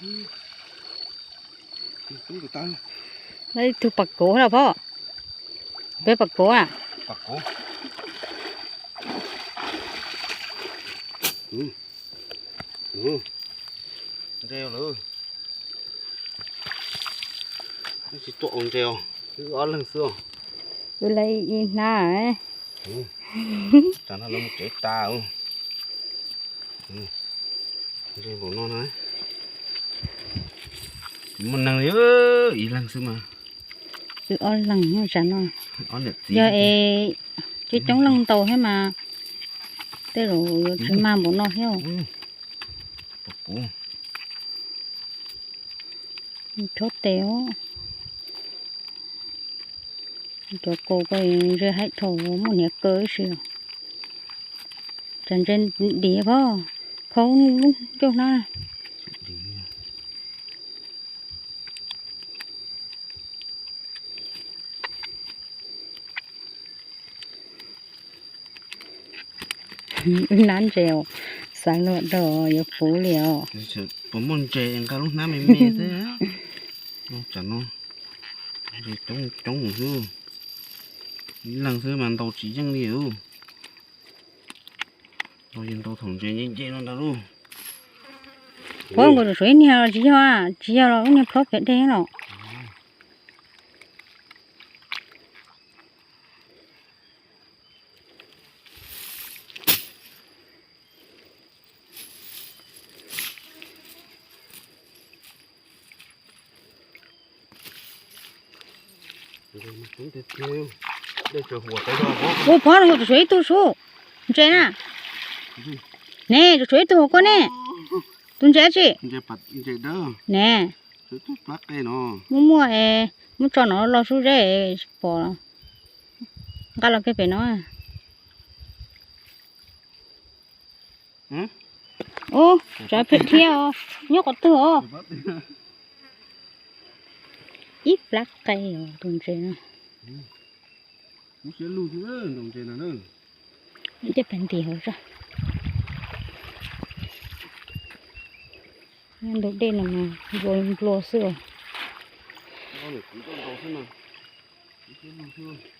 Ib tug pas kauv na phauj. Peb pas kauv na. Ntse lawm. Tsis tuaj ua ntses os, wb ob leeg xwb os. Wb lawv ib hnab. Tsam no lawv mus tsev tas. Ntses npaum no na. Tsis muaj neeg li, ib leeg xwb mas. Wb ob leeg tsam no. Yog es coob coob leej ntau thiab mas tej zaum yuav tsis mag npaum no thiab. Rhaub tes os. Cov kaus ko ze haib dhau, muaj hniav kaw ib si. Tsam ntses dim phauj, khau lub ncauj hnab. Wb hnab ntses, xav luag dhau yuav puv li os. Puas muaj ntses nqa lub hnab me me xwb. Tsam no ntses coob coob xwb. Ib leeg xwb mas ntaus tsis yeej li. Ntaus yeej ntaus thaum ntses nce nce no ntag lauj. Puab nkaus tsuas suav ib niag los tsis yog, tsis yog los lub niag plob pem dej los. Ua pov no tsuas tshuav ib tug sub, ntses na. Ne, tsuas tshuav ib tug hauv ko ne. Tus ntses tsi? Ne, muaj muaj es muab tso no los sub zeb tsis pom. Nqa los kiag pem no. Ub, tsov phem thiab os, nyob qhov twg os? Ib plab qe os tus ntses no. Tej pag nti hauv zog. Ntug dej no mas nplua nplua xwb os.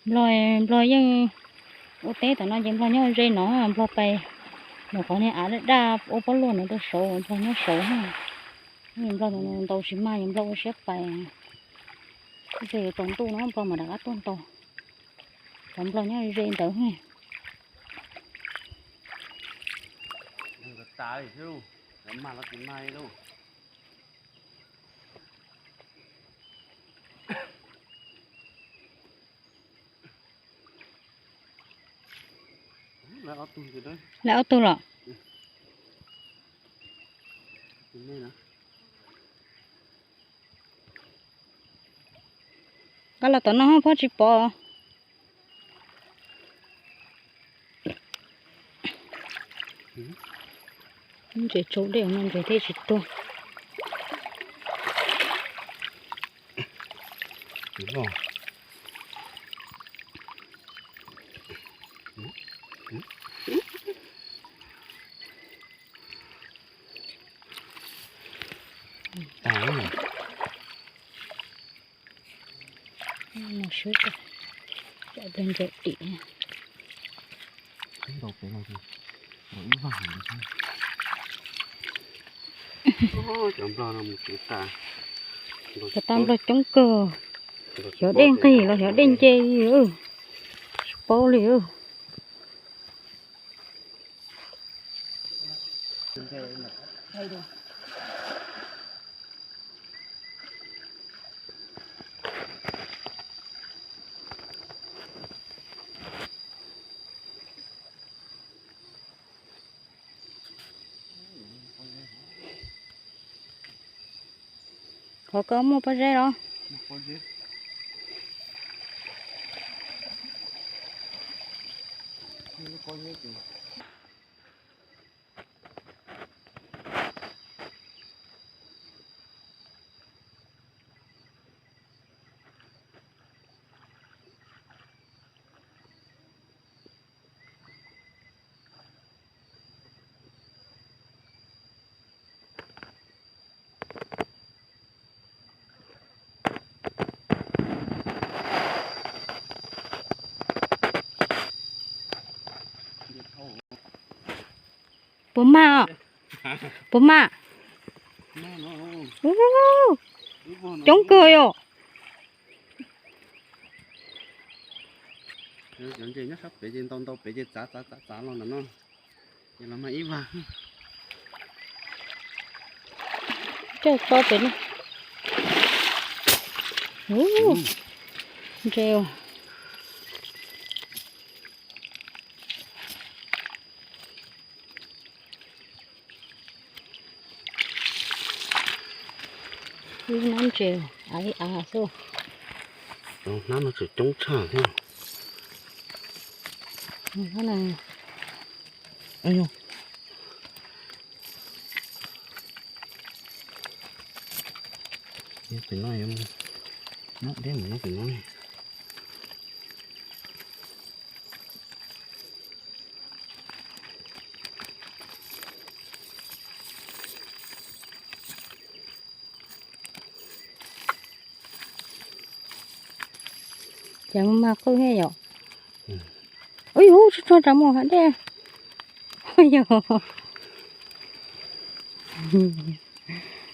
Nplog, nplog yeej ua teb tom no ces nplog nyob ze no, nplog pais ntawm qhov niag av daj daj ua pob luaj no rau saud, nplog nyob saud. Nplog ntaus tsis mag, nplog ua siab pais. Ntshe yuav tsaus ntuj no nplog mam rov qab tuaj ntaus. Cov nplog nyob ze ntawd. Lawv ob tug los. Nqa los tom no phob tsis pom. Ntses tsau dej no ntses thiaj tsis tuag. Cov tau nplog coob kawg, xyov dej nqig los xyov dej nce li, tsis paub li. Qhov ko muaj pob zeb los? Puas mag? Puas mag? Ub, coob kawg yom. Cov ntses nyob sab pem ces ntau ntau pem ces txav txav txav txav los ntawm no. Ces los mag ib vag. Coj tso pem no. Ub, ntses. Ib hnab ntses av ib av xwb. Hnab no tseem coob tshaj thiab. Pem no, pem no. Ces mag qwj thiab yom. Ub, tsuag tsuag rau mus hais dej.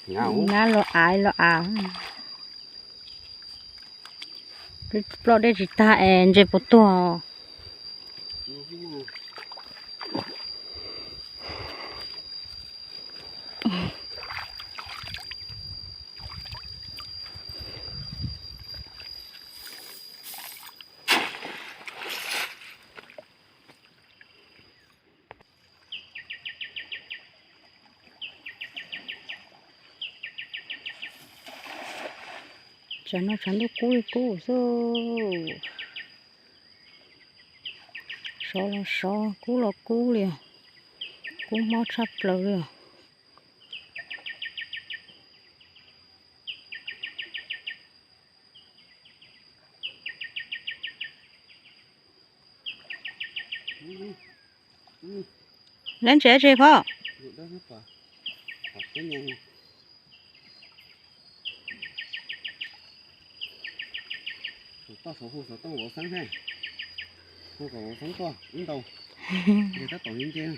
Nyab los av los av. Ploj dej tsis tag es ntses puas tuag. Tsam no tshav ntuj kub li kub xwb. Sov los sov, kub los kub li os. Kub mob tshaj plaws li os. Lawv ntses tsis phom. Saum toj saum hu xov tooj vauv xeeb thiab. Hu kom vauv xeeb tuaj ib ntaus. Ces tab tom nce nce.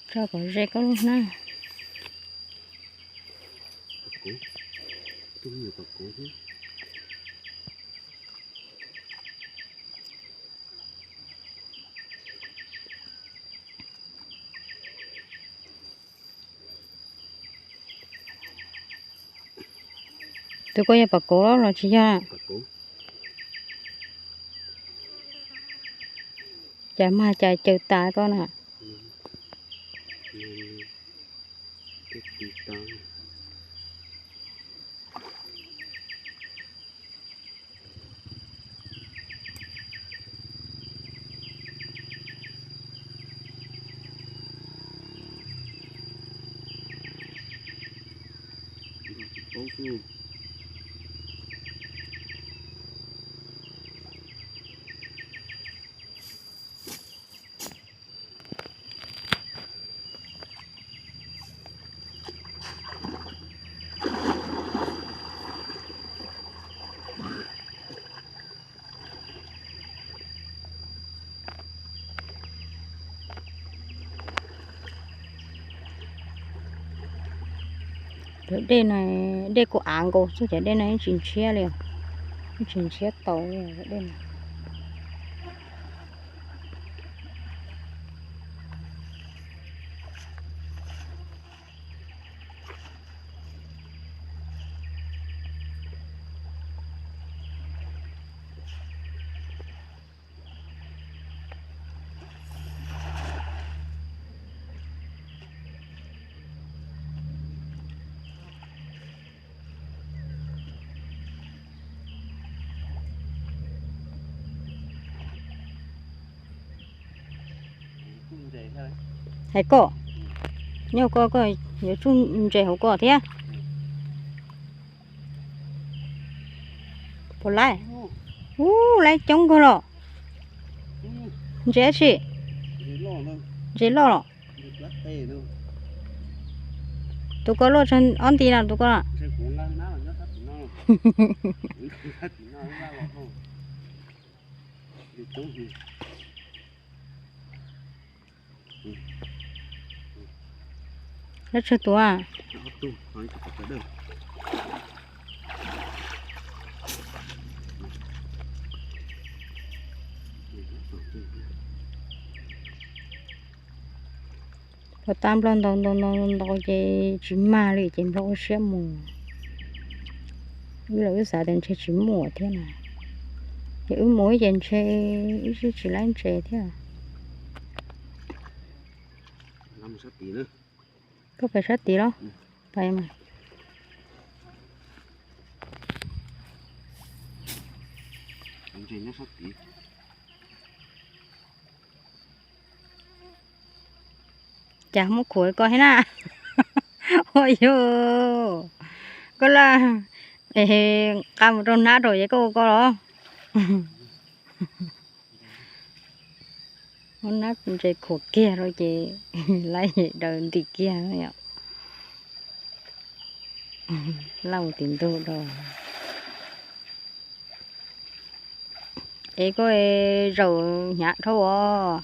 Tso kom ze koj lub hnab. Tom kuv, tom kuv thiab. Tus ko yog pam kauv los tsis yog? Cas mag cas caws tas ko na. Cov dej no, dej kuj av nkaus xwb, cov dej no yeej tsis ntshiab li, yeej tsis ntshiab tau li cov dej no. Hais koj, nyob koj, koj yuav tsuj ntses hauv koj thiab. Puas laib? Ub, laib coob kawg los. Ntses tsi? Ntses loj los? Tus ko luaj tsawg ob nti no tus ko? Dab tsawg tus? Pos tab nplog ntau ntau ntau ntau ces tsis mag li ces nplog ua siab mus. Wb los wb xav tias ntshe tsis muaj thiab na, ces wb mus ces ntshe wb tsis tsis laib ntses thiab. Koj pais sab tid los? Pais mas. Cas muab khuam koj thiab na? Ua yog koj laj nqa mus rau hnab rau ces koj ua koj los? Muab hnab ntses khuam kiag rau ces laib daws ntim kiag yom. Laj mus tim ntug rau. Es koj zaum hnyav dhau os.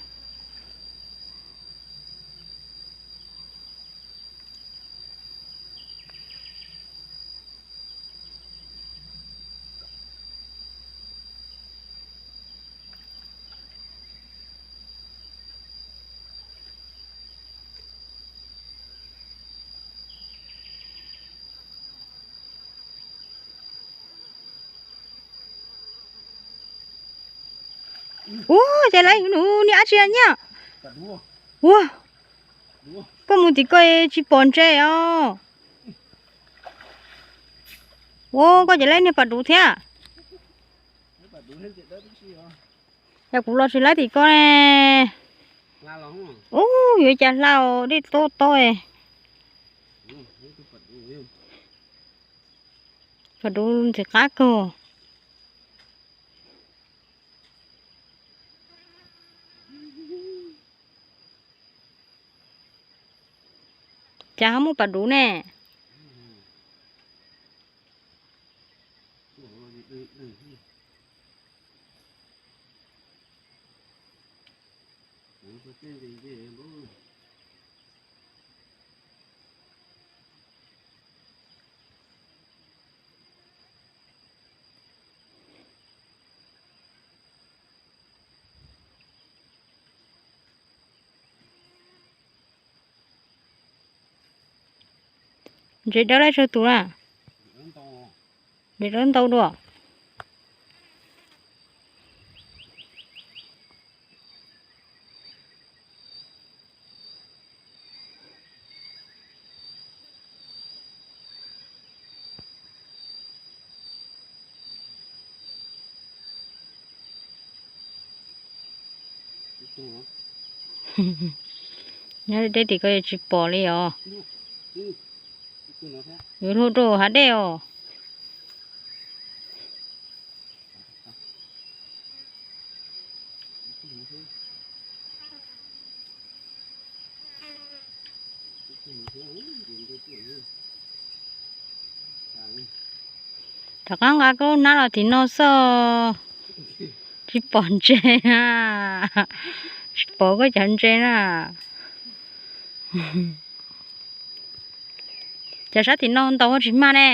Ua cas lawv nws niag dab tsi nyiaj? Ua, koj mus tim koj tsis pom ntses os. Ua koj ces laib niag pas duv thiab. Yog kuv los tsis laib tim koj ne. Ub, yuav cas hlau dej tob tob. Pas duv ntxim qab kawg. Cas ho muaj pas duv ne? Ntses dawb laib tsawg tus na? Ntses dawb ntau dua. Nyob deb tim ko tsis pom li os. Yuav luag rau hav dej os. Rov qab nqa koj lub hnab los tim no xwb. Tsis pom ntses na. Tsis pom koj cov ntses na. Cov sab tim no ntau tsis mag ne.